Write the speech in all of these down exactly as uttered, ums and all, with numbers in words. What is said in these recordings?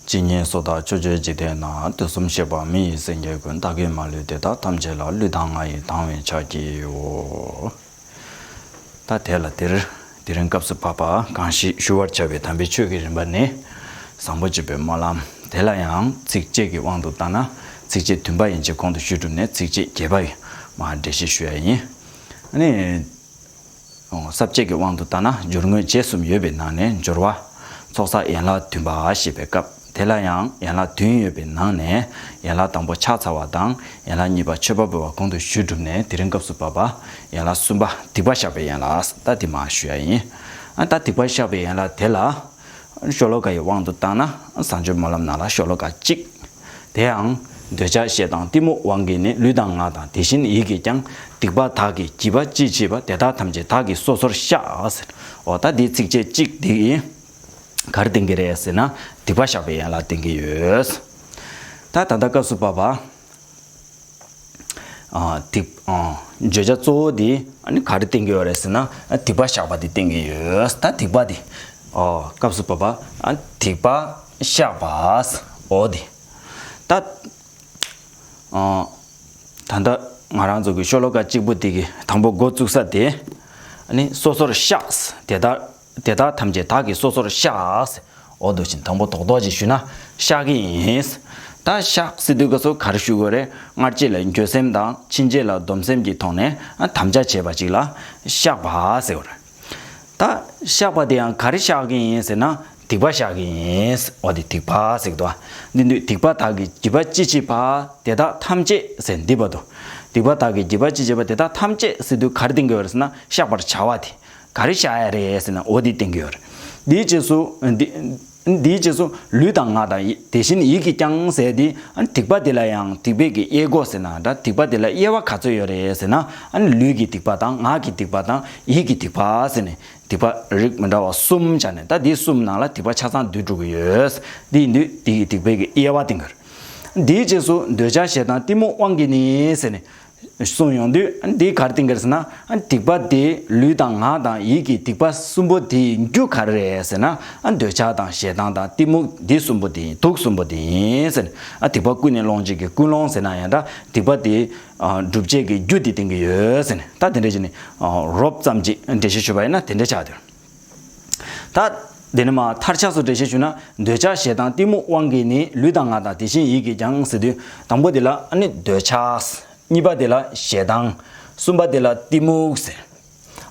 ཇི་སྙེད་སུ་དག་ཕྱོགས་བཅུའི་འཇིག་རྟེན་ན། དུས་གསུམ་གཤེགས་པ་མི་ཡི་སེང་གེ་ཀུན། བདག་གིས་མ་ལུས་དེ་དག་ཐམས་ཅད་ལ། ལུས་དང་ངག་ཡིད་དང་བས་ཕྱག་བགྱིའོ། ད་དེ་ལ་འདིར་དེ་རིང་སྐབས་སུ་བབ་པ་གང་ཞིག་ཞུ་བར་བྱ་བའི་དམ་པའི་ཆོས་ཀྱི་རིམ་པ་ནི། བཟང་པོ་སྤྱོད་པའི་སྨོན་ལམ། དེ་ལ་ཡང་ཚིགས་བཅད་ཀྱི་དབང་དུ་བཏང་ན། ཚིགས་བཅད་བདུན་པ་ཡན་ཆད་གོང་དུ་ཞུས་གྲུབ་ནས། ཚིགས་བཅད་བརྒྱད་པ་ཡི་མར་འགྲེལ་བཤད་ཞུ་ཡ་ཡིན། ཨ་ནི། ས་བཅད་ཀྱི་དབང་དུ་བཏང་ན། སྦྱོར་དངོས་རྗེས་གསུམ་ཡོད་པའི་ནང་ནས། སྦྱོར་བ་ཚོགས་བསགས་ཡན་ལག་བདུན་པ་ཞེས་པའི་སྐབས། དེ་ལ་ཡང་ཡན་ལག་བདུན་ཡོད་པའི་ནང་ནས། ཡན་ལག་དང་པོ་ཕྱག་འཚལ་བ་དང་། ཡན་ལག་གཉིས་པ་མཆོད་པ་འབུལ་བ་གོང་དུ་ཞུས་གྲུབ་ནས། དེ་རིང་སྐབས་སུ་བབ་པ་ཡན་ལག་གསུམ་པ་སྡིག་པ་བཤགས་པའི་ཡན་ལག། ད་དེ་མར་ཞུ་ཡ་ཡིན། ཨ་ད་སྡིག་པ་བཤགས་པའི་ཡན་ལག་དེ་ལ། ཤོ་ལོ་ཀ་ཡི་དབང་དུ་བཏང་ན། བཟང་སྤྱོད་སྨོན་ལམ་ནང་ལ་ཤོ་ལོ་ཀ་གཅིག། དེའང་། འདོད་ཆགས་ཞེ་སྡང་གཏི་མུག་དབང་གིས་ནི། ལུས་དང་ངག་དང་དེ་བཞིན་ཡིད་ཀྱིས་ཀྱང་། སྡིག་པ་དག་གིས་བགྱིས་པ་ཅི་མཆིས་པ། དེ་དག་ཐམས་ཅད་བདག་གིས་སོ་སོར་བཤགས། ཟེར། འོ་ད་འདི་ཚིགས་བཅད་གཅིག་འདི་གིས་ག་རེ་བསྟན་གྱི་རེད་ཟེར་ན། སྡིག་པ་བཤགས་པའི་ཡན་ལག་བསྟན་གྱི་ཡོད། ད་ད་ལྟ་སྐབས་སུ་བབ་པ། ཨ། སྡིག་ཨ། བརྗོད་བྱ་གཙོ་བོ་འདི་ཨ་ནི་ག་རེ་བསྟན་གྱི་ཡོད་རེད་ཟེར་ན། སྡིག་པ་བཤགས་པ་འདི་བསྟན་གྱི་ཡོད། ད་སྡིག་པ་འདི། ཨོ། སྐབས་སུ་བབ་པ། ཨ། སྡིག་པ་བཤགས་པ། འོ་འདི། ད། ཨ། ད་ལྟ་ང་རང་ཚོ་གི་ཤོ་ལོ་ཀ་གཅིག་པོ་འདི་གི་དང་པོ་འགོ་བཙུགས་ས་དེ། ཨ་ནི་སོ་སོར་བཤགས། དེ་དག་དེ་དག་ཐམས་ཅད་བདག་གིས་སོ་སོར་བཤགས། འོ་འདུག་བཞིན་དང་པོ་རྡོག་རྡོག་ཅིག་ཞུས་ན་བཤགས་ཀྱི་ཡིན། ད་བཤགས་ཟེར་དུས་སྐབས་སུ་ག་རེ་ཞུ་དགོས་རེད། སྔར་བྱས་ལ་འགྱོད་སེམས་དང་ཕྱིན་ཆད་ལ་སྡོམ་སེམས་ཀྱི་ཐོག་ནས་དམ་བཅའ་བྱས་པ་ཅིག་ལ་བཤགས་པ་ཟེར་བ་རེད། ད་བཤགས་པ་དེ་ཡང་ག་རེ་བཤགས་ཀྱི་ཡིན་ཟེར་ན། སྡིག་པ་བཤགས་ཀྱི་ཡིན། འོ་དེ་སྡིག་པ་ཟེར་གྱི་འདུག་བ། འདི་འདུས་སྡིག་པ་དག་གིས་བགྱིས་པ་ཅི་མཆིས་པ། དེ་དག་ཐམས་ཅད་ཟེར་འདི་བར་དུ། སྡིག་པ་དག་གིས་བགྱིས་པ་ཅི་མཆིས་པ། དེ་དག་ཐམས་ཅད་ཟེར་དུས་ག་རེ་བསྟན་གྱི་ཡོད་རེད་ཟེར་ན། བཤགས་པར་བྱ་བ་དེ། ག་རེ་བཤགས་ཡ་རེད་ཟེར་ན། འོ་འདི་བསྟན་གྱི་ཡོད་རེད། འདིའི་རྗེས་སུ་འདི། འདིའི་རྗེས་སུ་ལུས་དང་ངག་དང་ཡིད། དེ་བཞིན་ཡིད་ཀྱིས་ཀྱང་ཟེར་དེ། ཨ་ནི་སྡིག་པ་དེ་ལ་ཡང་སྡིག་པའི་གི་དབྱེ་སྒོ་ཟེར་ན་འདྲ། སྡིག་པ་དེ་ལ་དབྱེ་བ་ག་ཚོད་ཡོད་རེད་ཟེར་ན། ཨ་ནི་ལུས་ཀྱི་སྡིག་པ་དང་། ངག་གི་སྡིག་པ་དང་། ཡིད་ཀྱི་སྡིག་པ་ཟེར་ནས་སྡིག་པ་རིགས་མི་འདྲ་བ་གསུམ་བྱས་ནས། ད་འདི་གསུམ་ནང་ལ་སྡིག་པ་ཆ་ཚང་འདུས་འགྲོ་གི་ཡོད། འདི་ཡིན་དུས་འདི་ཡི་སྡིག་པའི་གི་དབྱེ་བ་བསྟན་གྱི་ཡོད། འདིའི་རྗེས་སུ་འདོད་ཆགས་ཞེ་སྡང་གཏི་མུག་དབང་གིས་ནི་ཟེར་ནས། གསུངས་ཡོང་དུས་འདི་ག་རེ་བསྟན་གྱི་རེད་ཟེར་ན། སྡིག་པ་དེ་ལུས་དང་ངག་དང་ཡིད་ཀྱི་སྡིག་པ་གསུམ་པོ་དེའི་རྒྱུ་ག་རེ་རེད་ཟེར་ན། འདོད་ཆགས་དང་ཞེ་སྡང་དང་གཏི་མུག་འདི་གསུམ་པོ་དེ་ཡིན། དུག་གསུམ་པོ་དེ་ཡིན་ཟེར་ནས། སྡིག་པ་ཀུན་ནས་སློང་བྱེད་ཀྱི་ཀུན་སློང་ཟེར་ན་ཡང་འདྲ། སྡིག་པ་དེ་སྒྲུབ་བྱེད་ཀྱི་རྒྱུ་དེ་བསྟན་གྱི་ཡོད་ཟེར་ནས། ད་དེ་འདྲ་བྱས་ནས་རོབ་ཙམ་ཅིག་འགྲེལ་བཤད་ཞུས་པ་ཡིན་ན་དེ་འདྲ་ཆགས་འདུག་ད་དེ་ནས་མར་མཐར་ཆགས་སུ་འགྲེལ་བཤད་ཞུས་ན། འདོད་ཆགས་ཞེ་སྡང་གཏི་མུག་དབང་གིས་ནི། ལུས་དང་ངག་དང་དེ་བཞིན་ཡིད་ཀྱིས་ཀྱང་ཟེར་དུས། དང་པོ་དེ་ལ་ཨ་ནི་འདོད་ཆགས། གཉིས་པ་དེ་ལ་ཞེ་སྡང་། གསུམ་པ་དེ་ལ་གཏི་མུག་ཟེར།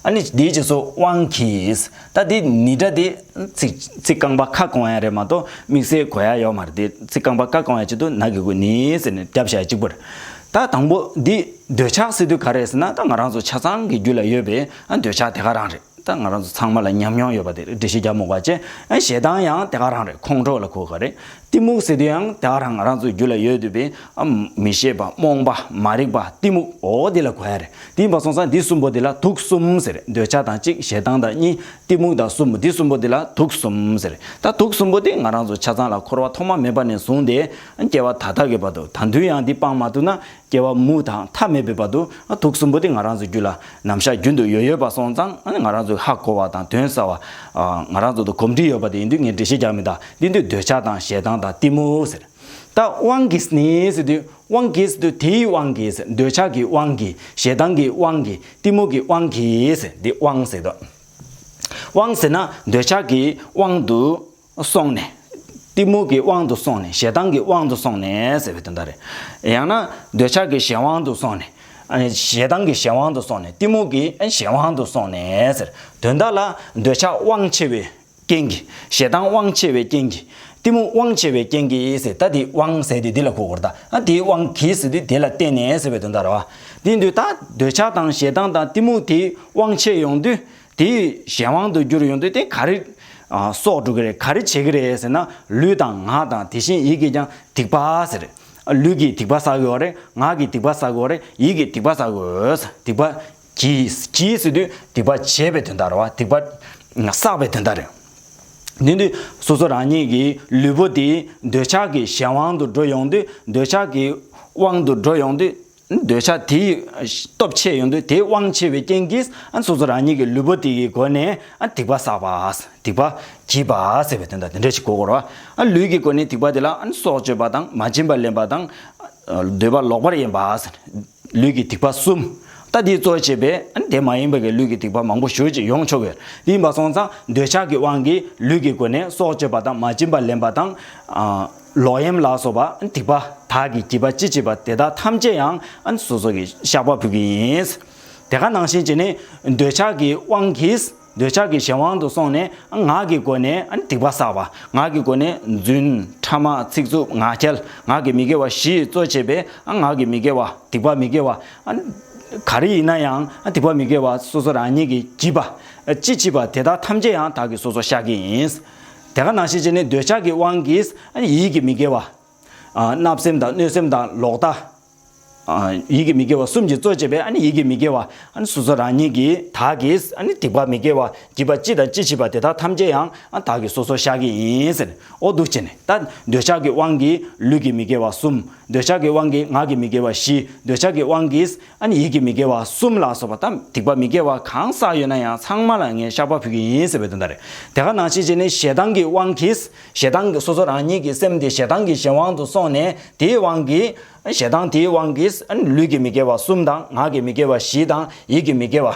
ཨ་ནི་འདིའི་རྗེས་སུ་དབང་གིས། ད་འདི་ནི་སྒྲ་དེ་ཚིག་ཚིག་རྐང་པ་ཁ་སྐོང་ཡ་རེད་མ་གཏོགས་དམིགས་བསལ་གོ་ཡ་ཡོད་མ་རེད་དེ། ཚིག་རྐང་པ་ཁ་སྐོང་ཡ་ཆེད་དུ་ན་གི་གུ་ནི་ཟེར་ནས་རྒྱབ་བཞག་ཡ་གཅིག་པུ་རེད། ད་དང་པོ་འདི་འདོད་ཆགས་ཟེར་དུས་ག་རེ་ཟེར་ན། ད་ང་རང་ཚོ་ཆ་ཚང་གི་རྒྱུད་ལ་ཡོད་པའི་ཨ་འདོད་ཆགས་དེ་ག་རང་རེད། ད་ང་རང་ཚོ་ཚང་མ་ལ་ཉམས་མྱོང་ཡོད་པ་དེ་འགྲེལ་བཤད་རྒྱག་མི་དགོས་པ་བྱས། ཨ་ཞེ་སྡང་ཡང་དེ་ག་རང་རེད། ཁོང་ཁྲོ་ལ་གོ་ག་རེད། གཏི་མུག་ཟེར་དུས་ཡང་དེ་ག་རང་ང་རང་ཚོའི་རྒྱུད་ལ་ཡོད་དུས་པའི་ཨ་མི་ཤེས་པ། རྨོངས་པ། མ་རིག་པ། གཏི་མུག་འོ་དེ་ལ་གོ་ཡ་རེད། དེ་ཡིན་པ་སོང་ཙང་འདི་གསུམ་པོ་དེ་ལ་དུག་གསུམ་ཟེར། འདོད་ཆགས་དང་གཅིག་ཞེ་སྡང་དང་གཉིས། གཏི་མུག་དང་གསུམ། འདི་གསུམ་པོ་དེ་ལ་དུག་གསུམ་ཟེར། ད་དུག་གསུམ་པོ་དེ་ང་རང་ཚོ་ཆ་ཚང་ལ་འཁོར་བ་ཐོག་མ་མེད་པ་ནས་བཟུང་སྟེ་སྐྱེ་བ་ད་ལྟ་གི་བར་དུ། ད་དུང་ཡང་འདི་སྤང་མ་ཐུབ་ན། སྐྱེ་བ་མུ་དང་མཐའ་མེད་པའི་བར་དུ་ཨ་དུག་གསུམ་པོ་དེ་ང་རང་ཚོའི་རྒྱུད་ལ་ནམ་ཞག་རྒྱུན་དུ་ཡོད་ཡོད་པ་སོང་ཙང་། ཨ་ནི་ང་རང་ཚོས་ཧ་གོ་བ་དང་དོན་གསལ་བ། ཨ་ང་རང་ཚོ་དང་གོམས་འདྲིས་ཡོད་པ་དེ་ཡིན་དུས་ངས་འགྲེལ་བཤད་རྒྱག་མི་གདའ། དེ་དུས་འདོད་ཆགས་དང་ཞེ་སྡང་དང་གཏི་མུག་ཟེར། ད་དབང་གིས་ནི་ཟེར་དུས། དབང་གིས་ཟེར་དུས་དེའི་དབང་གིས། འདོད་ཆགས་ཀྱི་དབང་གིས། ཞེ་སྡང་གི་དབང་གིས། གཏི་མུག་གི་དབང་གིས་ཟེར། འདི་དབང་ཟེར་དོ། དབང་ཟེར་ན་འདོད་ཆགས་ཀྱི་དབང་དུ་སོང་ནས། གཏི་མུག་གི་དབང་དུ་སོང་ནས། ཞེ་སྡང་གི་དབང་དུ་སོང་ནས་ཟེར་བའི་དོན་དག་རེད། ཡང་ན་འདོད་ཆགས་ཀྱི་གཞན་དབང་དུ་སོང་ནས། ཨ་ནི་ཞེ་སྡང་གི་གཞན་དབང་དུ་སོང་ནས། གཏི་མུག་གི་གཞན་དབང་དུ་སོང་ནས་ཟེར། དོན་དག་ལ་འདོད་ཆགས་དབང་ཆེ་བའི་རྐྱེན་གྱིས། ཞེ་སྡང་དབང་ཆེ་བའི་རྐྱེན་གྱིས། གཏི་མུག་དབང་ཆེ་བའི་རྐྱེན་གྱིས་ཟེར། ད་དེ་དབང་ཟེར་དེ་འདི་ལ་གོ་དགོས་རེད། ད་ཨ་དེའི་དབང་གིས་ཟེར་དུས་དེ་ལ་བརྟེན་ནས་ཟེར་བའི་དོན་དག་རེད་བ། དེ་ཡིན་དུས་ད་འདོད་ཆགས་དང་ཞེ་སྡང་དང་གཏི་མུག་དེའི་དབང་ཆེ་ཡོང་དུས། དེའི་གཞན་དབང་དུ་གྱུར་ཡོང་དུས་དེ་ག་རེ་ཨ་གསོག་འགྲོ་གི་རེད། ག་རེ་བྱེད་ཀྱི་རེད་ཟེར་ན། ལུས་དང་ངག་དང་དེ་བཞིན་ཡིད་ཀྱིས་ཀྱང་སྡིག་པ་ཟེར། ལུས་ཀྱིས་སྡིག་པ་བསགས་ཀྱི་ཡོད་རེད། ངག་གིས་སྡིག་པ་བསགས་ཀྱི་ཡོད་རེད། ཡིད་ཀྱིས་སྡིག་པ་བསགས་ཀྱི་ཡོད། སྡིག་པ་གྱིས། གྱིས་ཟེར་དུས་སྡིག་པ་བྱས་པའི་དོན་དག་རེད་བ། སྡིག་པ་བསགས་པའི་དོན་དག་རེད། དེ་དུས་སོ་སོ་རང་ཉིད་ཀྱི་ལུས་པོ་དེ་འདོད་ཆགས་ཀྱི་གཞན་དབང་དུ་འགྲོ་ཡོང་དུས། འདོད་ཆགས་ཀྱི་དབང་དུ་འགྲོ་ཡོང་དུས། འདོད་ཆགས་དེའི་སྟོབས་ཆེ་ཡོང་དུས་དེའི་དབང་ཆེ་བའི་རྐྱེན་གྱིས་ཨ་སོ་སོ་རང་ཉིད་ཀྱི་ལུས་པོ་དེ་གི་སྒོ་ནས་ཨ་སྡིག་པ་བསགས་པ། སྡིག་པ་བགྱིས་པ་ཟེར་བའི་དོན་དག་དེ་འདྲ་ཞིག་གོ་དགོས་རེད་བ། ཨ་ལུས་ཀྱི་སྒོ་ནས་སྡིག་པ་དེ་ལ་ཨ་སྲོག་གཅོད་པ་དང་མ་བྱིན་པ་ལེན་པ་དང་། འདོད་པ་ལོག་པར་གཡེམ་པ་ཟེར། ལུས་ཀྱི་སྡིག་པ་གསུམ། ད་དེའི་གཙོ་བྱས་པའི་ཨ་དེ་མ་ཡིན་པ་གི་ལུས་ཀྱི་སྡིག་པ་མང་པོ་ཞེ་ཅིག་ཡོང་ཆོག་གི་ཡོད། དེ་ཡིན་པ་སོང་ཙང་འདོད་ཆགས་ཀྱི་དབང་གིས་ལུས་ཀྱི་སྒོ་ནས་སྲོག་གཅོད་པ་དང་མ་བྱིན་པ་ལེན་པ་དང་། ལོག་གཡེམ་ལ་སོགས་པ་སྡིག་པ་དག་གིས་བགྱིས་པ་ཅི་བགྱིས་པ་དེ་དག་ཐམས་ཅད་ཡང་ཨ་སོ་སོ་གི་བཤགས་པ་ཕུལ་གྱི་ཡིན། དེ་ག་ནང་བཞིན་བྱས་ནས་འདོད་ཆགས་ཀྱི་དབང་གིས། འདོད་ཆགས་ཀྱི་གཞན་དབང་དུ་སོང་ནས་ངག་གི་སྒོ་ནས་ཨ་ནི་སྡིག་པ་བསགས་པ། ངག་གི་སྒོ་ནས་རྫུན་ཕྲ་མ་ཚིག་རྩུབ་ངག་འཁྱལ་ངག་གི་མི་དགེ་བ་བཞི་གཙོ་བྱས་པའི་ཨ་ངག་གི་མི་དགེ་བ་སྡིག་པ་མི་དགེ་བ་ཨ་ནི་ག་རེ་ཡིན་ན་ཡང་ཨ་སྡིག་པ་མི་དགེ་བ་སོ་སོ་རང་ཉིད་ཀྱིས་བགྱིས་པ་ཅི་བགྱིས་པ་དེ་དག་ཐམས་ཅད་ཡང་བདག་གིས་སོ་སོ་བཤགས་ཀྱི་ཡིན། དེ་ག་ནང་བཞིན་བྱས་ནས་འདོད་ཆགས་ཀྱི་དབང་གིས་ཨ་ནི་ཡིད་ཀྱི་མི་དགེ་བ། བརྣབ་སེམས་དང་གནོད་སེམས་དང་ལོག་ལྟ། ཡིད་ཀྱི་མི་དགེ་བ་གསུམ་གྱིས་གཙོ་བྱས་པའི་ཨ་ནི་ཡིད་ཀྱི་མི་དགེ་བ་ཨ་ནི་སོ་སོ་རང་ཉིད་ཀྱིས་བདག་གིས་ཨ་ནི་སྡིག་པ་མི་དགེ་བ་བགྱིས་པ་ཅི་དང་ཅི་བགྱིས་པ་དེ་དག་ཐམས་ཅད་ཡང་ཨ་བདག་གིས་སོ་སོ་བཤགས་ཀྱི་ཡིན་ཟེར། འོ་འདུག་བྱས་ནས་ད་འདོད་ཆགས་ཀྱི་དབང་གིས་ལུས་ཀྱི་མི་དགེ་བ་གསུམ། འདོད་ཆགས་ཀྱི་དབང་གིས་ངག་གི་མི་དགེ་བ་བཞི། འདོད་ཆགས་ཀྱི་དབང་གིས་ཨ་ནི་ཡིད་ཀྱི་མི་དགེ་བ་གསུམ་ལ་སོགས་པ་དང་སྡིག་པ་མི་དགེ་བ་གང་བསགས་ཡོད་ན་ཡང་ཚང་མ་ལ་ངས་བཤགས་པ་ཕུལ་གྱི་ཡིན་ཟེར་བའི་དོན་དག་རེད། དེ་ག་ནང་བཞིན་བྱས་ནས་ཞེ་སྡང་གི་དབང་གིས་ཞེ་སྡང་གི་སོ་སོ་རང་ཉིད་ཀྱི་སེམས་དེ་ཞེ་སྡང་གི་གཞན་དབང་དུ་སོང་ནས་དེའི་དབང་གིས་ཞེ་སྡང་དེའི་དབང་གིས་ལུས་ཀྱི་མི་དགེ་བ་གསུམ་དང་ངག་གི་མི་དགེ་བ་བཞི་དང་ཡིད་ཀྱི་མི་དགེ་བ་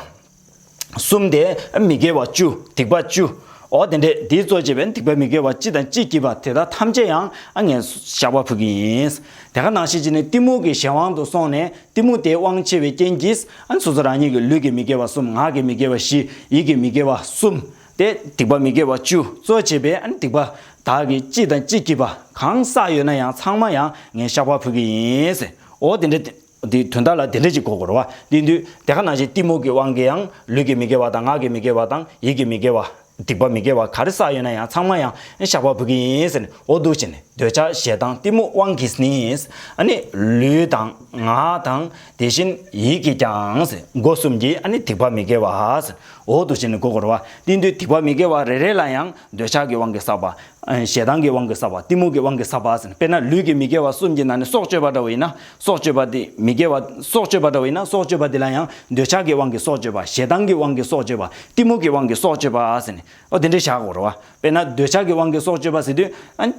གསུམ་སྟེ་མི་དགེ་བ་བཅུ་སྡིག་པ་བཅུ། འོ་དེ་འདྲས་དེའི་གཙོ་བྱས་པའི་སྡིག་པ་མི་དགེ་བ་སྤྱི་དང་སྤྱི་བགྱིས་པ་དེ་དག་ཐམས་ཅད་ཡང་ངས་བཤགས་པ་ཕུལ་གྱི་ཡིན། དེ་ག་ནང་བཞིན་བྱས་ནས་གཏི་མུག་གི་གཞན་དབང་དུ་སོང་ནས་གཏི་མུག་དེའི་དབང་ཆེ་བའི་རྐྱེན་གྱིས་སོ་སོ་རང་ཉིད་ཀྱི་ལུས་ཀྱི་མི་དགེ་བ་གསུམ་ངག་གི་མི་དགེ་བ་བཞི་ཡིད་ཀྱི་མི་དགེ་བ་གསུམ། དེ་སྡིག་པ་མི་དགེ་བ་བཅུ་གཙོ་བྱས་པའི་ཨ་ནི་སྡིག་པ་དག་གིས་སྤྱི་དང་སྤྱི་བགྱིས་པ་གང་བསགས་ཡོད་ན་ཡང་ཚང་མ་ཡང་ངས་བཤགས་པ་ཕུལ་གྱི་ཡིན་ཟེར། འོ་དེ་འདྲ་དེ་དོན་དག་ལ་དེ་འདྲ་ཅིག་གོ་དགོས་རེད་བ། དེ་དུས་དེ་ག་ནང་བཞིན་གཏི་མུག་གི་དབང་གིས་ཡང་ལུས་ཀྱི་མི་དགེ་བ་དང་ངག་གི་མི་དགེ་བ་དང་ཡིད་ཀྱི་མི་དགེ་བ་སྡིག་པ་མི་དགེ་བ་ག་རེ་བསགས་ཡོད་ན་ཡང་ཚང་མ་ཡང་བཤགས་པ་ཕུལ་གྱི་ཡིན་ཟེར་ནས་འོ་འདུག་བྱས་ནས་འདོད་ཆགས་ཞེ་སྡང་གཏི་མུག་དབང་གིས་ནི། ཨ་ནི་ལུས་དང་ངག་དང་དེ་བཞིན་ཡིད་ཀྱིས་ཀྱང་ཟེར་སྒོ་གསུམ་གྱིས་ཨ་ནི་སྡིག་པ་མི་དགེ་བ་ཟེར། འོ་འདུག་བྱས་ནས་གོ་དགོས་རེད་བ། དེ་དུས་སྡིག་པ་མི་དགེ་བ་རེ་རེ་ལ་ཡང་འདོད་ཆགས་ཀྱི་དབང་གིས་བསགས་པ། ཞེ་སྡང་གི་དབང་གིས་བསགས་པ། གཏི་མུག་གི་དབང་གིས་བསགས་པ་ཟེར་ན། དཔེར་ན་ལུས་ཀྱི་མི་དགེ་བ་གསུམ་གྱི་ནང་ནས་སྲོག་གཅོད་པ་འདྲ་བོ་ཡིན་ན། སྲོག་གཅོད་པ་དེ་མི་དགེ་བ། སྲོག་གཅོད་པ་འདྲ་བོ་ཡིན་ན་སྲོག་གཅོད་པ་དེ་ལ་ཡང་འདོད་ཆགས་ཀྱི་དབང་གིས་སྲོག་གཅོད་པ། ཞེ་སྡང་གི་དབང་གིས་སྲོག་གཅོད་པ། གཏི་མུག་གི་དབང་གིས་སྲོག་གཅོད་པ་ཟེར་ནས། ཨོ་དེ་འདྲའི་བཞག་དགོས་རེད་བ། དཔེར་ན་འདོད་ཆགས་ཀྱི་དབང་གིས་སྲོག་གཅོད་པ་ཟེར་དུས། ཨ།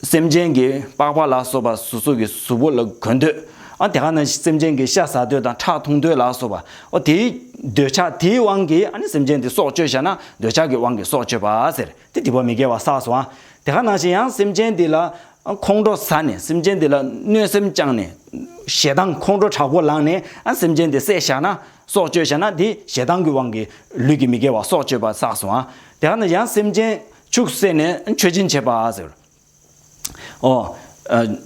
སེམས་ཅན་གྱི་པགས་པ་ལ་སོགས་པ་སོ་སོ་གི་གཟུགས་པོ་ལ་གོན་འདོད། ཨ་དེ་ག་ནང་བཞིན་སེམས་ཅན་གྱི་ཤ་ཟ་འདོད་དང་ཁྲག་འཐུང་འདོད་ལ་སོགས་པ། ཨོ་དེའི་འདོད་ཆགས་དེའི་དབང་གིས་ཨ་ནི་སེམས་ཅན་དེ་སྲོག་གཅོད་བཞག་ན་འདོད་ཆགས་ཀྱི་དབང་གིས་སྲོག་གཅོད་པ་ཟེར། དེ་སྡིག་པ་མི་དགེ་བ་བསགས་སོང་ཨ། དེ་ག་ནང་བཞིན་ཡང་སེམས་ཅན་དེ་ལ་ཁོང་ཁྲོ་ཟ་ནས་སེམས་ཅན་དེ་ལ་གནོད་སེམས་བཅངས་ནས་ཞེ་སྡང་ཁོང་ཁྲོ་དྲག་པོ་ལངས་ནས་ཨ་སེམས་ཅན་དེ་བསད་བཞག་ན་སྲོག་གཅོད་བཞག་ན་དེ་ཞེ་སྡང་གི་དབང་གིས་ལུས་ཀྱི་མི་དགེ་བ་སྲོག་གཅོད་པ་བསགས་སོང་ཨ། དེ་ག་ནང་ཡང་སེམས་ཅན་ཕྱུགས་བསད་ནས་མཆོད་སྦྱིན་བྱེད་པ་ཟེར། ཨོ། ཨ།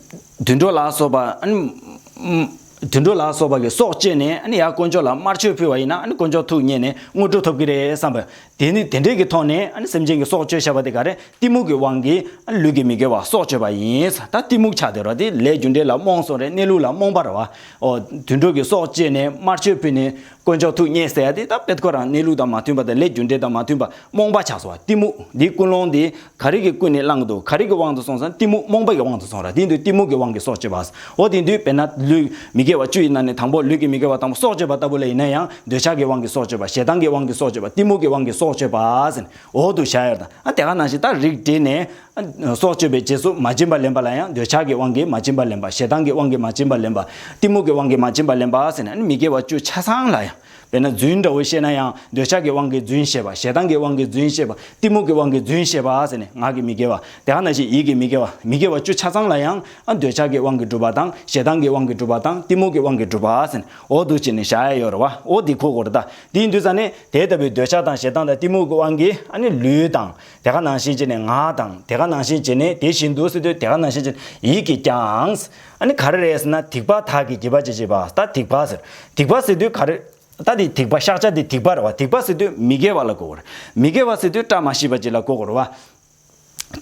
དུད་འགྲོ་ལ་སོགས་པ་ཨ་ནི། དུད་འགྲོ་ལ་སོགས་པ་གི་སྲོག་བཅད་ནས་ཨ་ནི་ཡར་དཀོན་མཆོག་ལ་དམར་མཆོད་ཕུལ་བ་ཡིན་ན་ཨ་ནི་དཀོན་མཆོག་ཐུགས་མཉེས་ནས་དངོས་གྲུབ་ཐོབ་ཀྱི་རེད་བསམ་པས། དེ་ནི་དེ་འདྲས་ཀྱི་ཐོག་ནས་ཨ་ནི་སེམས་ཅན་གྱི་སྲོག་གཅོད་བྱ་བ་དེ་ག་རེ་གཏི་མུག་གི་དབང་གིས་ཨ་ནི་ལུས་ཀྱི་མི་དགེ་བ་སྲོག་གཅོད་པ་ཡིན། ད་གཏི་མུག་ཆགས་བསྡད་ར་དེ་ལས་རྒྱུ་འབྲས་ལ་རྨོངས་སོང་རེད། གནས་ལུགས་ལ་རྨོངས་པ་རེད་བ། ཨོ་དུད་འགྲོ་གི་སྲོག་བཅད་ནས་དམར་མཆོད་ཕུལ་ནས། དཀོན་མཆོག་ཐུགས་མཉེས་ཟེར་ཡ་དེ་ད་དཔེ་ཁོ་རང་གནས་ལུགས་དང་མ་མཐུན་པ་དང་ལས་རྒྱུ་འབྲས་དང་མ་མཐུན་པ་རྨོངས་པ་ཆགས་སོང་བ། གཏི་མུག་འདི་ཀུན་སློང་འདི་ག་རེ་གི་ཀུན་ནས་བསླངས་འདུག་ག་རེ་གི་དབང་དུ་སོང་ཟེར་ན་གཏི་མུག་རྨོངས་པ་གི་དབང་དུ་སོང་ར། དེ་དུས་གཏི་མུག་གི་དབང་གིས་སྲོག་གཅོད་པ། འོ་དེ་དུས་དཔེར་ན་ལུས་མི་དགེ་བ་བཅུ་ཡི་ནང་ནས་དང་པོ་ལུས་ཀྱི་མི་དགེ་བ་དང་པོ་སྲོག་གཅོད་པ་ལྟ་བུ་ལ་ཡིན་ན་ཡང་འདོད་ཆགས་ཀྱི་དབང་གིས་སྲོག་གཅོད་པ། ཞེ་སྡང་གི་དབང་གིས་སྲོག་གཅོད་པ། གཏི་མུག་གི་དབང་གིས་སྲོག་གཅོད་པ་ཟེར་ནས་འོ་དུ་བཞག་ཡོད་དང་ཨ་དེ་ག་ནང་བཞིན་ད་རིགས་འགྲེ་ནས། སྲོག་གཅོད་པའི་རྗེས་སུ་མ་བྱིན་པ་ལེན་པ་ལ་ཡང་འདོད་ཆགས་ཀྱི་དབང་གིས་མ་བྱིན་པ་ལེན་པ། ཞེ་སྡང་གི་དབང་གིས་མ་བྱིན་པ་ལེན་པ། གཏི་མུག་གི་དབང་གིས་མ་བྱིན་པ་ལེན་པ་ཟེར་ནས་ཨ་ནི་མི་དགེ་བ་བཅུ་ཆ་ཚང་ལ་ཡང་། དཔེར་ན་རྫུན་འདྲ་བོ་བཤད་ན་ཡང་འདོད་ཆགས་ཀྱི་དབང་གིས་རྫུན་བཤད་པ། ཞེ་སྡང་གི་དབང་གིས་རྫུན་བཤད་པ། གཏི་མུག་གི་དབང་གིས་རྫུན་བཤད་པ་ཟེར་ནས་ངག་གི་མི་དགེ་བ། དེ་ག་ནང་བཞིན་ཡིད་ཀྱི་མི་དགེ་བ། མི་དགེ་བ་བཅུ་ཆ་ཚང་ལ་ཡང་ཨ་འདོད་ཆགས་ཀྱི་དབང་གིས་སྒྲུབ་པ་དང་ཞེ་སྡང་གི་དབང་གིས་སྒྲུབ་པ་དང་གཏི་མུག་གི་དབང་གིས་སྒྲུབ་པ་ཟེར་ནས་འོ་འདུག་བྱས་ནས་བཞག་ཡ་ཡོད་རེད་བ། འོ་འདི་གོ་དགོས་རེད་ད། དེ་ཡིན་དུས་ཙ་ནས་དེ་ལྟ་བུའི་འདོད་ཆགས་དང་ཞེ་སྡང་དང་གཏི་མུག་གི་དབང་གིས་ཨ་ནི་ལུས་དང་། དེ་ག་ནང་བཞིན་བྱས་ནས་ངག་དང་། དེ་ག་ནང་བཞིན་བྱས་ནས་དེ་བཞིན་དུ་ཟེར་དུས་དེ་ག་ནང་བཞིན་བྱས་ནས་ཡིད་ཀྱིས་ཀྱང་། ཨ་ནི་ག་རེ་རེད་ཟེར་ན་སྡིག་པ་དག་གིས་བགྱིས་པ་ཅི་བྱེད་པ། ད་སྡིག་པ་ཟེར། སྡིག་པ་ཟེར་དུས་ག་རེ། ད་དེ་སྡིག་པ་བཤགས་བྱ་དེ་སྡིག་པ་རེད་བ། སྡིག་པ་ཟེར་དུས་མི་དགེ་བ་ལ་གོ་དགོས་རེད། མི་དགེ་བ་ཟེར་དུས་བཀྲ་མ་ཤིས་པ་ཅིག་ལ་གོ་དགོས་རེད་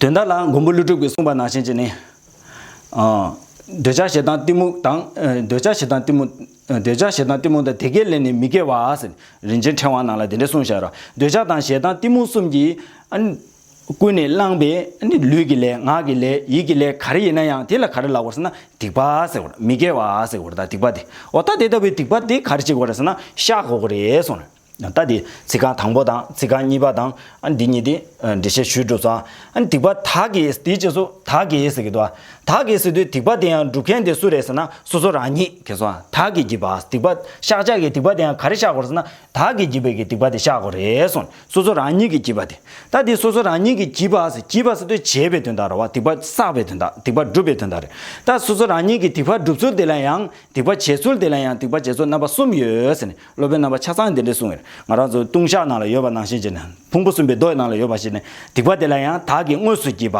བ། དོན་དག་ལ་མགོན་པོ་ཀླུ་སྒྲུབ་ཀྱིས་གསུངས་པ་ནང་བཞིན་བྱས་ནས། ཨ། འདོད་ཆགས་ཞེ་སྡང་གཏི་མུག་དང་། ཨ། འདོད་ཆགས་ཞེ་སྡང་གཏི་མུག་ཨ། འདོད་ཆགས་ཞེ་སྡང་གཏི་མུག་དང་དེ་དགེ་ལས་ནི་མི་དགེ་བ་ཟེར། རིན་ཆེན་ཕྲེང་བ་ནང་ལ་དེ་འདྲ་གསུངས་བཞག་ར། འདོད་ཆགས་དང་ཞེ་སྡང་གཏི་མུག་གསུམ་གྱིས། ཨ། ཀུན་ནས་བསླངས་པའི་ནི་ལུས་ཀྱི་ལས། ངག་གི་ལས། ཡིད་ཀྱི་ལས་ག་རེ་ཡིན་ན་ཡང་དེ་ལ་ག་རེ་ལབ་དགོས་ཟེར་ན་སྡིག་པ་ཟེར་དགོས་རེད། མི་དགེ་བ་ཟེར་དགོས་རེད། ད་སྡིག་པ་དེ། འོ་ད་དེ་ལྟ་བུའི་སྡིག་པ་དེ་ག་རེ་བྱེད་དགོས་རེད་ཟེར་ན་བཤགས་དགོས་ཀྱི་རེད་གསུངས་རེད། ད་དེ་ཚིག་རྐང་དང་པོ་དང་ཚིག་རྐང་གཉིས་པ་དང་། ཨ། འདི་གཉིས་དེ་འགྲེལ་བཤད་ཞུས་གྲུབ་སོང་། ཨ། སྡིག་པ་དག་གིས། དེའི་རྗེས་སུ་དག་གིས་ཟེར་གྱི་འདུག། ཨ། དག་གིས་ཟེར་དུས་སྡིག་པ་དེ་ཡང་སྒྲུབ་མཁན་དེ་སུ་རེད་ཟེར་ན་སོ་སོ་རང་ཉིད་ཀྱིས་སོ། དག་གིས་བགྱིས་པ། སྡིག་པ་བཤགས་བྱ་གི་སྡིག་པ་དེ་ཡང་ག་རེ་བཤགས་དགོས་རེད་ཟེར་ན་དག་གིས་བགྱིས་པའི་གི་སྡིག་པ་དེ་བཤགས་དགོས་རེད་གསུངས། སོ་སོ་རང་ཉིད་ཀྱིས་བགྱིས་པ་དེ། ད་དེ་སོ་སོ་རང་ཉིད་ཀྱིས་བགྱིས་པ་ཟེར། བགྱིས་པ་ཟེར་དུས་བྱས་པའི་དོན་དག་རེད་བ། སྡིག་པ་བསགས་པའི་དོན་དག། སྡིག་པ་སྒྲུབ་པའི་དོན་དག་རེད། ད་སོ་སོ་རང་ཉིད་ཀྱིས་སྡིག་པ་སྒྲུབ་ཚུལ་དེ་ལ་ཡང་། སྡིག་པ་བྱེད་ཚུལ་དེ་ལ་ཡང་སྡིག་པ་བྱེད་ཚུལ་རྣམ་པ་གསུམ་ཡོད་ཟེར་ནས་སློབ་དཔོན་རྣམ་པ་ཆ་ཚང་གིས་དེ་འདྲ་གསུངས་ཡོད། ང་རང་ཚོ་ལྟུང་བཤགས་ནང་ལ་ཡོད་པ་ནང་བཞིན་བྱས་ནས། ཕུང་པོ་གསུམ་པའི་མདོ་ནང་ལ་ཡོད་པ་བཞིན་ནས། སྡིག་པ་དེ་ལ་ཡང་། དག་གིས་དངོས་སུ་བགྱིས་པ།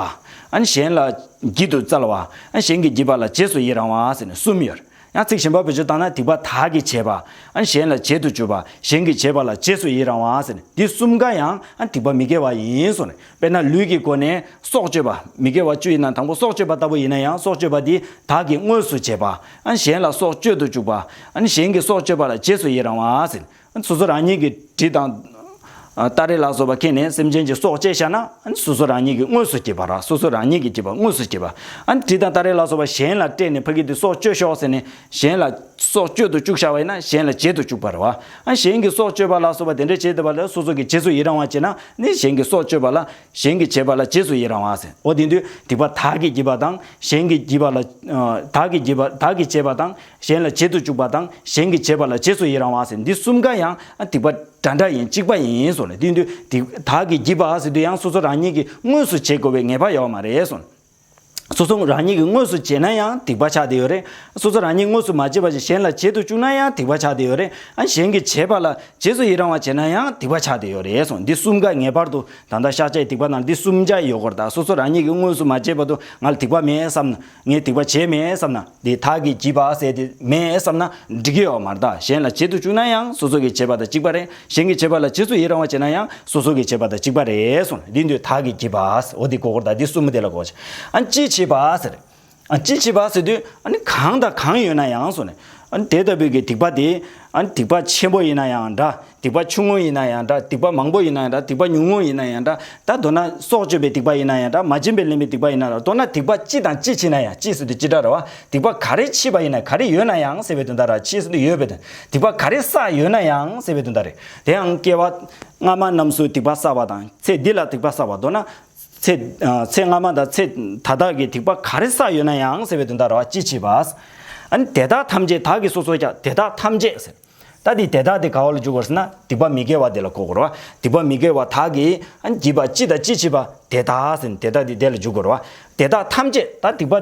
ཨ་ནི་གཞན་ལ་བགྱིད་དུ་སྩལ་བ། ཨ་ནི་གཞན་གྱིས་བགྱིས་པ་ལ་རྗེས་སུ་ཡི་རང་བ་ཟེར་ནས་གསུམ་ཡོད། ཡང་ཚིག་གཞན་པ་བེད་སྤྱོད་བཏང་ན། སྡིག་པ་དག་གིས་བྱས་པ། ཨ་ནི་གཞན་ལ་བྱེད་དུ་བཅུག་པ། གཞན་གྱིས་བྱས་པ་ལ་རྗེས་སུ་ཡི་རང་བ་ཟེར་ནས། འདི་གསུམ་ཀ་ཡང་། ཨ། སྡིག་པ་མི་དགེ་བ་ཡིན་གསུངས་ནས། དཔེར་ན་ལུས་ཀྱི་སྒོ་ནས་སྲོག་གཅོད་པ། མི་དགེ་བ་བཅུ་ཡིན་ན་དང་པོ་སྲོག་གཅོད་པ་ལྟ་བུ་ཡིན་ན་ཡང་། སྲོག་གཅོད་པ་འདི་དག་གིས་དངོས་སུ་བྱས་པ། ཨ་ནི་གཞན་ལ་སྲོག་གཅོད་དུ་བཅུག་པ། ཨ་ནི་གཞན་གྱིས་སྲོག་གཅོད་པ་ལ་རྗེས་སུ་ཡི་རང་བ་ཟེར། ཨ་ནི་སོ་སོ་རང་ཉིད་ཀྱིས་གྲི་དང་། ཨ། སྟ་རེ་ལ་སོགས་པ་ཁྱེར་ནས་སེམས་ཅན་གྱི་སྲོག་བཅད་བཞག་ན། ཨ་ནི་སོ་སོ་རང་ཉིད་ཀྱིས་དངོས་སུ་བགྱིས་པ་རེད། སོ་སོ་རང་ཉིད་ཀྱིས་བགྱིས་པ། དངོས་སུ་བགྱིས་པ། ཨ་ནི་གྲི་དང་སྟ་རེ་ལ་སོགས་པ་གཞན་ལ་སྤྲད་ནས་ཕ་གི་འདི་སྲོག་གཅོད་ཤོག་ཟེར་ནས་གཞན་ལ་སྲོག་གཅོད་དུ་བཅུག་བཞག་པ་ཡིན་ན་གཞན་ལ་བྱེད་དུ་བཅུག་པ་རེད་བ། ཨ། གཞན་གྱིས་སྲོག་གཅོད་པ་ལ་སོགས་པ་དེ་འདྲ་བྱས་བསྡད་པ་ལ་སོ་སོ་གིས་རྗེས་སུ་ཡི་རང་བ་བྱས་ན་ནི། གཞན་གྱིས་སྲོག་གཅོད་པ་ལ། གཞན་གྱིས་བྱས་པ་ལ་རྗེས་སུ་ཡི་རང་བ་ཟེར། འོ་དེ་དུས་སྡིག་པ་དག་གིས་བགྱིས་པ་དང་། གཞན་གྱིས་བགྱིས་པ་ལ། ཨ། དག་གིས་བགྱིས་པ། དག་གིས་བྱས་པ་དང་། གཞན་ལ་བྱེད་དུ་བཅུག་པ་དང་། གཞན་གྱིས་བྱས་པ་ལ་རྗེས་སུ་ཡི་རང་བ་ཟེར། འདི་གསུམ་ཀ་ཡང་། ཨ། སྡིག་པ་འདྲ་འདྲ་ཡིན། གཅིག་པ་ཡིན་གསུངས་ནས། དེ་དུས་དེ་དག་གིས་བགྱིས་པ་ཟེར་དུས་ཡང་སོ་སོ་རང་ཉིད་ཀྱིས་དངོས་སུ་བྱེད་དགོས་པའི་ངེས་པ་ཡོད་མ་རེད་གསུངས། སོ་སོ་རང་ཉིད་ཀྱིས་དངོས་སུ་བྱས་ན་ཡང་སྡིག་པ་ཆགས་བསྡད་ཡོད་རེད། སོ་སོ་རང་ཉིད་དངོས་སུ་མ་བྱས་པ་ཞིག་གཞན་ལ་བྱེད་དུ་བཅུག་ན་ཡང་སྡིག་པ་ཆགས་བསྡད་ཡོད་རེད། ཨ། གཞན་གྱིས་བྱས་པ་ལ་རྗེས་སུ་ཡི་རང་བ་བྱས་ན་ཡང་སྡིག་པ་ཆགས་བསྡད་ཡོད་རེད་གསུངས། འདི་གསུམ་ཀ་ངེས་པར་དུ། ད་ལྟ་བཤགས་བྱའི་སྡིག་པ་ནང་འདི་གསུམ་ཆ་ཡོད་དགོས་རེད། ད་སོ་སོ་རང་ཉིད་ཀྱིས་དངོས་སུ་མ་བྱས་པ་དུ་ང་ལ་སྡིག་པ་མེད་བསམ་ན། ངས་སྡིག་པ་བྱས་མེད་བསམ་ན། འདི་དག་གིས་བགྱིས་པ་ཟེར་དེ་མེད་བསམ་ན་འགྲིག་གི་ཡོད་མ་རེད། ད་གཞན་ལ་བྱེད་དུ་བཅུག་ན་ཡང་སོ་སོ་གིས་བྱས་པ་དང་གཅིག་པ་རེད། གཞན་གྱིས་བྱས་པ་ལ་རྗེས་སུ་ཡི་རང་བ་བྱས་ན་ཡང་སོ་སོ་གིས་བྱས་པ་དང་གཅིག་པ་རེད་གསུངས། འདི་འདོད་དག་གིས་བགྱིས་པ། འོ་འདི་གོ་དགོས་རེད། ད་འདི་གསུམ་པོ་དེ་ལ་གོ་ཆ། ཨ། ཅི་མཆིས་པ་ཟེར། ཨ། ཅི་མཆིས་པ་ཟེར་དུས། ཨ་ནི་གང་དང་གང་ཡོད་ན་ཡང་གསུངས་ནས། ཨ་ནི་དེ་ལྟ་བུའི་གི་སྡིག་པ་དེ། ཨ་ནི་སྡིག་པ་ཆེན་པོ་ཡིན་ན་ཡང་འདྲ། སྡིག་པ་ཆུང་ངུ་ཡིན་ན་ཡང་འདྲ། སྡིག་པ་མང་པོ་ཡིན་ན་ཡང་འདྲ། སྡིག་པ་ཉུང་ངུ་ཡིན་ན་ཡང་འདྲ། ད་མདོར་ན་སྲོག་གཅོད་པའི་སྡིག་པ་ཡིན་ན་ཡང་འདྲ། མ་བྱིན་པས་ལེན་པའི་སྡིག་པ་ཡིན་ན་འདྲ། མདོར་ན་སྡིག་པ་ཅི་དང་ཅི་མཆིས་ན་ཡང་། ཅི་ཟེར་དུས་ཅི་འདྲ་རེད་བ། སྡིག་པ་ག་རེ་མཆིས་པ་ཡིན་ན། ག་རེ་ཡོད་ན་ཡང་ཟེར་བའི་དོན་དག་རེད། མཆིས་ཟེར་དུས་ཡོད་པའི་དོན། སྡིག་པ་ག་རེ་བསགས་ཡོད་ན་ཡང་ཟེར་བའི་དོན་དག་རེད། དེ་ཡང་སྐྱེ་བ་སྔ་མ་རྣམས་སུ་སྡིག་པ་བསགས་པ་དང་། ཚེ་འདི་ལ་སྡིག་པ་བསགས་པ། མདོར་ན། ཚེ། ཨ། ཚེ་སྔ་མ་དང་ཚེ་ད་ལྟ་གི་སྡིག་པ་ག་རེ་བསགས་ཡོད་ན་ཡང་ཟེར་བའི་དོན་དག་རེད་བ། ཅི་མཆིས་པ། ཨ་ནི་དེ་དག་ཐམས་ཅད། དག་གིས་སོ་སོ་བཤགས། དེ་དག་ཐམས་ཅད་ཟེར། ད་འདི་དེ་དག་དེ་ག་བ་ལ་འཇུག་དགོས་ཟེར་ན་སྡིག་པ་མི་དགེ་བ་དེ་ལ་གོ་དགོས་རེད་བ། སྡིག་པ་མི་དགེ་བ་དག་གིས། ཨ་ནི་བགྱིས་པ་ཅི་དང་ཅི་མཆིས་པ། དེ་དག་ཟེར་ནས་དེ་དག་དེ་དེ་ལ་འཇུག་དགོས་རེད་བ། དེ་དག་ཐམས་ཅད། ད་སྡིག་པ་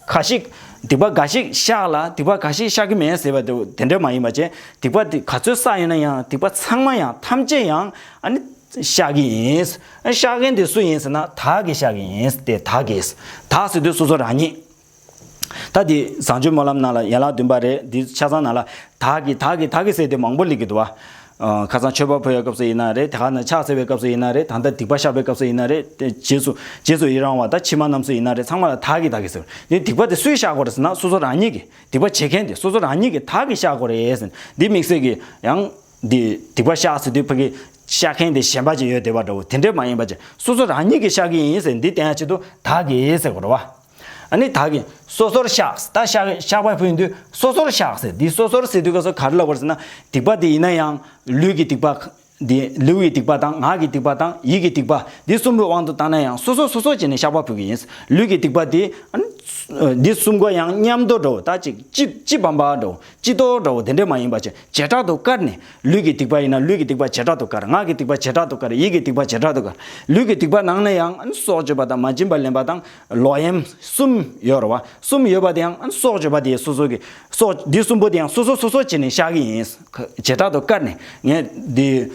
ག་ཞིག་སྡིག་པ་འགའ་ཞིག་བཤགས་ལ་སྡིག་པ་འགའ་ཞིག་བཤགས་ཀྱི་མེད་ཟེར་བ་དེ་དེ་འདྲ་མ་ཡིན་པ་བྱས། སྡིག་པ་དེ་ག་ཚོད་བསགས་ཡོད་ན་ཡང་སྡིག་པ་ཚང་མ་ཡང་ཐམས་ཅད་ཡང་། ཨ་ནི། བཤགས་ཀྱི་ཡིན། བཤགས་མཁན་དེ་སུ་ཡིན་ཟེར་ན་བདག་གིས་བཤགས་ཀྱི་ཡིན། དེ་བདག་གིས། བདག་ཟེར་དུས་སོ་སོ་རང་ཉིད། ད་འདི་བཟང་སྤྱོད་སྨོན་ལམ་ནང་ལ་ཡན་ལག་བདུན་པ་རེད། འདི་ཆ་ཚང་ནང་ལ་བདག་གིས་བདག་གིས་བདག་གིས་ཟེར་དེ་མང་པོ་སླེབས་ཀྱི་འདུག་བ། ཁ་སང་མཆོད་པ་ཕུལ་བའི་སྐབས་སུ་ཡིན་ན་རེད། དེ་ག་ནང་ཕྱག་འཚལ་བའི་སྐབས་སུ་ཡིན་ན་རེད། ད་ལྟ་སྡིག་པ་བཤགས་པའི་སྐབས་སུ་ཡིན་ན་རེད། དེ་རྗེས་སུ་རྗེས་སུ་ཡི་རང་བ། ད་ཕྱི་མ་རྣམས་སུ་ཡིན་ན་རེད། ཚང་མ་ལ་བདག་གིས་བདག་གིས་ཟེར། འདི་སྡིག་པ་དེ་སུས་བཤགས་དགོས་རེད་ཟེར་ན་སོ་སོ་རང་ཉིད་ཀྱིས། སྡིག་པ་བྱེད་མཁན་དེ་སོ་སོ་རང་ཉིད་ཀྱིས་བདག་གིས་བཤགས་དགོས་རེད་ཟེར། འདི་དམིགས་བསལ་གྱི་ཡང་། འདི་སྡིག་པ་བཤགས་ཟེར་དུས་ཕ་གི་བཤགས་མཁན་དེ་གཞན་པ་ཅིག་ཡོད་བསྡད་པ་འདྲ་བོ་དེ་འདྲས་མ་ཡིན་པ་ཅིག་སོ་སོ་རང་ཉིད་ཀྱིས་བཤགས་ཀྱི་ཡིན་ཟེར། འདི་བསྟན་ཡ་ཆེད་དུ་བདག་གིས་ཟེར་དགོས་རེད་བ། ཨ་ནི་བདག་གིས་སོ་སོར་བཤགས། ད་བཤགས་བཤགས་པ་ཕུལ་དུས་སོ་སོར་བཤགས་ཟེར། འདི་སོ་སོར་ཟེར་དུས་སྐབས་སུ་ག་རེ་ལབ་དགོས་ཟེར་ན། སྡིག་པ་དེ་ཡིན་ན་ཡང་ལུས་ཀྱི་སྡིག་པ། འདི་ལུས་ཀྱི་སྡིག་པ་དང་། ངག་གི་སྡིག་པ་དང་། ཡིད་ཀྱི་སྡིག་པ། འདི་གསུམ་པོའི་དབང་དུ་བཏང་ན་ཡང་སོ་སོ་སོ་སོ་བྱས་ནས་བཤགས་པ་ཕུལ་གྱི་ཡིན། ལུས་ཀྱི་སྡིག་པ་འདི། ཨ་ནི། འདི་གསུམ་ཀ་ཡང་མཉམ་དུ་འགྲོ། ད་ཅིག་ཅི་ཅི་བམ་པ་འགྲོ། ཅི་ཏོ་འགྲོ། དེ་འདྲས་མ་ཡིན་པ་བྱས་བྱེ་བྲག་ཏུ་བཀར་ནས། ལུས་ཀྱི་སྡིག་པ་ཡིན་ན་ལུས་ཀྱི་སྡིག་པ་བྱེ་བྲག་ཏུ་བཀར། ངག་གི་སྡིག་པ་བྱེ་བྲག་ཏུ་བཀར། ཡིད་ཀྱི་སྡིག་པ་བྱེ་བྲག་ཏུ་བཀར། ལུས་ཀྱི་སྡིག་པ་ནང་ནས་ཡང་། ཨ་ནི། སྲོག་གཅོད་པ་དང་མ་བྱིན་པར་ལེན་པ་དང་ལོག་གཡེམ་གསུམ་ཡོད་རེད་བ། གསུམ་ཡོད་པ་དེ་ཡང་། ཨ་ནི། སྲོག་གཅོད་པ་དེ་སོ་སོ་གི་སྲོག་འདི་གསུམ་པོ་དེ་ཡང་སོ་སོ་སོ་སོ་བྱས་ནས་བཤགས་ཀྱི་ཡིན། བྱེ་བྲག་ཏུ་བཀར་ནས་ངས་འདི།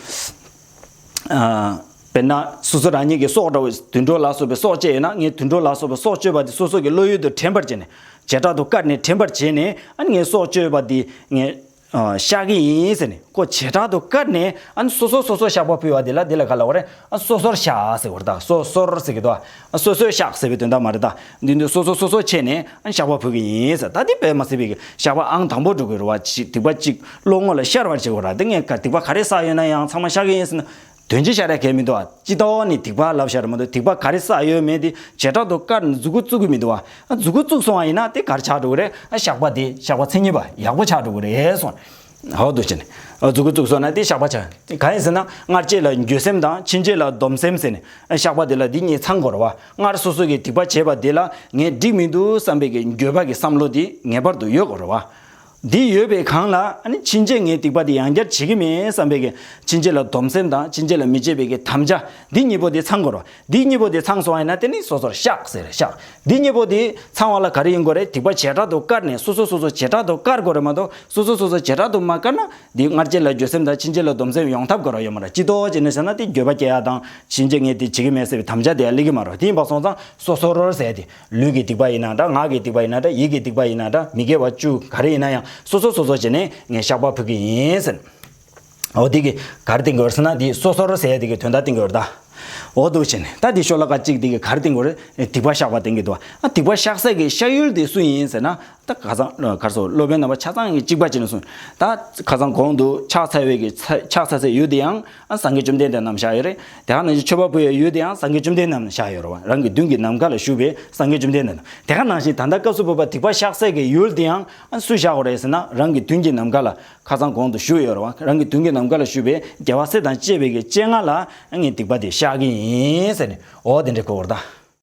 ཨ། དཔེར་ན་སོ་སོ་རང་ཉིད་ཀྱི་སྲོག་འདྲ་བོ་དུད་འགྲོ་ལ་སོགས་པའི་སྲོག་བཅད་ཡོད་ན། ངས་དུད་འགྲོ་ལ་སོགས་པའི་སྲོག་གཅོད་པ་དེ་སོ་སོ་གི་བློ་ཡུལ་དུ་དྲན་པར་བྱས་ནས། བྱེ་བྲག་ཏུ་བཀར་ནས་དྲན་པར་བྱས་ནས། ཨ་ནི་ངས་སྲོག་གཅོད་པ་འདི་ངས། ཨ། བཤགས་ཀྱི་ཡིན་ཟེར་ནས། ཁོ་བྱེ་བྲག་ཏུ་བཀར་ནས། ཨ་ནི་སོ་སོ་སོ་སོ་བཤགས་པ་ཕུལ་བ་དེ་ལ། དེ་ལ་ག་ལབ་དགོས་རེད། ཨ། སོ་སོར་བཤགས་ཟེར་དགོས་རེད། ད་སོ་སོར་ཟེར་གྱི་འདུག། ཨ། སོ་སོས་བཤགས་ཟེར་བའི་དོན་དག་མ་རེད། ད་འདི་འདི་སོ་སོ་སོ་སོ་བྱས་ནས། ཨ། བཤགས་པ་ཕུལ་གྱི་ཡིན་ཟེར། ད་འདི་དཔེ་མ་སྲིད་པའི་གི་བཤགས་པ་ཨང་དང་པོ་འགྲོ་གི་རེད་བ། ཅི་སྡིག་པ་གཅིག་བློ་ངོ་ལ་ཤར་བར་བྱེད་དགོས་རེད། འདི་ངས་ག་སྡིག་པ་ག་རེ་བསགས་ཡོད་ན་ཡང་ཚང་མ་བཤགས་ཀྱི་ཡིན་ཟེར་ན། དོན་ཅི་ཤར་ཡ་གལ་མི་འདུག་བ། ཅི་ལྟ་བ་ནི་སྡིག་པ་ལབ་བཞག་རེད་མ་གཏོགས། སྡིག་པ་ག་རེ་བསགས་ཡོད་མེད་དེ་བྱེ་བྲག་ཏུ་བཀར་ནས་མཛུབ་གུ་བཙུགས་ཀྱི་མི་འདུག་བ། མཛུབ་གུ་བཙུགས་སོང་བ་ཡིན་ན་དེ་ག་རེ་ཆགས་འགྲོ་གི་རེད། བཤགས་པ་དེ་བཤགས་པ་མཚན་ཉིད་པ་ཡག་པོ་ཆགས་འགྲོ་གི་རེད་གསུངས། འོ་འདུག་བྱས་ནས་མཛུབ་གུ་བཙུགས་སོང་ན་དེ་བཤགས་པ་ཆགས། དེ་གང་ཡིན་ཟེར་ན། སྔར་བྱས་ལ་འགྱོད་སེམས་དང་ཕྱིན་ཆད་ལ་སྡོམ་སེམས་ཟེར་ནས་བཤགས་པ་དེ་ལ་འདི་གཉིས་ཚང་དགོས་རེད་བ། སྔར་སོ་སོ་གིས་སྡིག་པ་བྱས་པ་དེ་ལ་ངས་འགྲིག་མི་འདུག་བསམ་པའི་གི་འགྱོད་པ་གི་བསམ་བློ་དེ་ངེས་པར་དུ་ཡོད་དགོས་རེད་བ། འདི་ཡོད་པའི་སྒང་ལ་ཨ་ནི་ཕྱིན་ཆད་ངས་སྡིག་པ་འདི་ཡང་བསྐྱར་བྱེད་ཀྱི་མེད་བསམ་པའི་གི་ཕྱིན་ཆད་ལ་སྡོམ་སེམས་དང་ཕྱིན་ཆད་ལ་མི་བྱེད་པའི་གི་དམ་བཅའ་འདི་གཉིས་པོ་འདི་ཚང་དགོས་རེད། འདི་གཉིས་པོ་འདི་ཚང་སོང་བ་ཡིན་ན་དེ་ནི་སོ་སོར་བཤགས་ཟེར། བཤགས། འདི་གཉིས་པོ་འདི་ཚང་བ་ལ་ག་རེ་ཡིན་དགོས་རེད། སྡིག་པ་བྱེ་བྲག་ཏུ་བཀར་ནས་སོ་སོ་སོ་སོ་བྱེ་བྲག་ཏུ་བཀར་དགོས་རེད་མ་གཏོགས། སོ་སོ་སོ་སོ་བྱེ་བྲག་ཏུ་མ་བཀར་ན་འདི་སྔར་བྱས་ལ་འགྱོད་སེམས་དང་ཕྱིན་ཆད་ལ་སྡོམ་སེམས་ཡོང་ཐབས་ག་རེ་ཡོད་མ་རེད། ཅི་ལྟ་བ་བྱས་ནས་ཟེར་ན་དེ་འགྱོད་པ་སྐྱེ་ཡ་དང་ཕྱིན་ཆད་ངས་དེ་བྱེད་ཀྱི་མེད་ཟེར་བའི་དམ་བཅའ་དེ་ཡང་སླེབས་ཀྱི་མ་རེད། དེ་ཡིན་པ་སོང་ཙང་སོ་སོར་ཟེར་དེ། ལུས་ཀྱི་སྡིག་པ་ཡིན་ན་འདྲ། ངག་གི་སྡིག་པ་ཡིན་ན་འདྲ། ཡིད་ཀྱི་སྡིག་པ་ཡིན་ན་འདྲ། མི་དགེ་བ་བཅུ་ག་རེ་ཡིན་ན་ཡང་སོ་སོ་སོ་སོ་བྱས་ནས་ངས་བཤགས་པ་ཕུལ་གྱི་ཡིན་ཟེར། འོ་དེ་གི་ག་རེ་བསྟན་དགོས་རེད་ཟེར་ན། དེ་སོ་སོར་ཟེར་དེ་གི་དོན་དག་བསྟན་དགོས་རེད་ད། འོ་འདུག་བྱས་ནས་ད་དེ་ཤོ་ལོ་ཀ་གཅིག་དེ་གི་ག་རེ་བསྟན་དགོས་རེད། སྡིག་པ་བཤགས་པ་བསྟན་གྱི་འདུག་བ། ཨ། སྡིག་པ་བཤགས་སའི་གི་བཤགས་ཡུལ་དེ་སུ་ཡིན་ཟེར་ན། ད་ཁ་སང་ག་རེ་ཟེར། སློབ་དཔོན་རྣམ་པ་ཆ་ཚང་གིས་གཅིག་པ་བྱས་ནས་གསུངས། ད་ཁ་སང་གོང་དུ་ཕྱག་འཚལ་བའི་གི་ཕྱག་འཚལ་སའི་ཡུལ་དེ་ཡང་། ཨ། སངས་རྒྱས་བཅོམ་ལྡན་འདས་རྣམས་བཞག་ཡོད་རེད། དེ་ག་ནང་བཞིན་མཆོད་པ་ཕུལ་བའི་ཡུལ་དེ་ཡང་སངས་རྒྱས་བཅོམ་ལྡན་འདས་རྣམས་བཞག་ཡོད་རེད་བ། རང་གི་མདུན་གྱི་ནམ་མཁའ་ལ་བཞུགས་པའི་སངས་རྒྱས་བཅོམ་ལྡན་འདས་རྣམས། དེ་ག་ནང་བཞིན་ད་ལྟ་སྐབས་སུ་བབ་པ་སྡིག་པ་བཤགས་སའི་གི་ཡུལ་དེ་ཡང་། ཨ། སུ་བཞག་ཡོད་རེད་ཟེར་ན། རང་གི་མདུན་གྱི་ནམ་མཁའ་ལ་ཁ་སང་གོང་དུ་བཞུགས་ཡོད་རེད་བ། རང་གི་མདུན་གྱི་ནམ་མཁའ་ལ་བཞུགས་པའི་རྒྱལ་བ་སྲས་དང་བཅས་པའི་གི་སྤྱན་སྔ་ལ་ངས་སྡིག་པ་དེ་བཤགས་ཀྱི་ཡིན་ཟེར་ནས། འོ་དེ་འདྲ་གོ་བར་ད།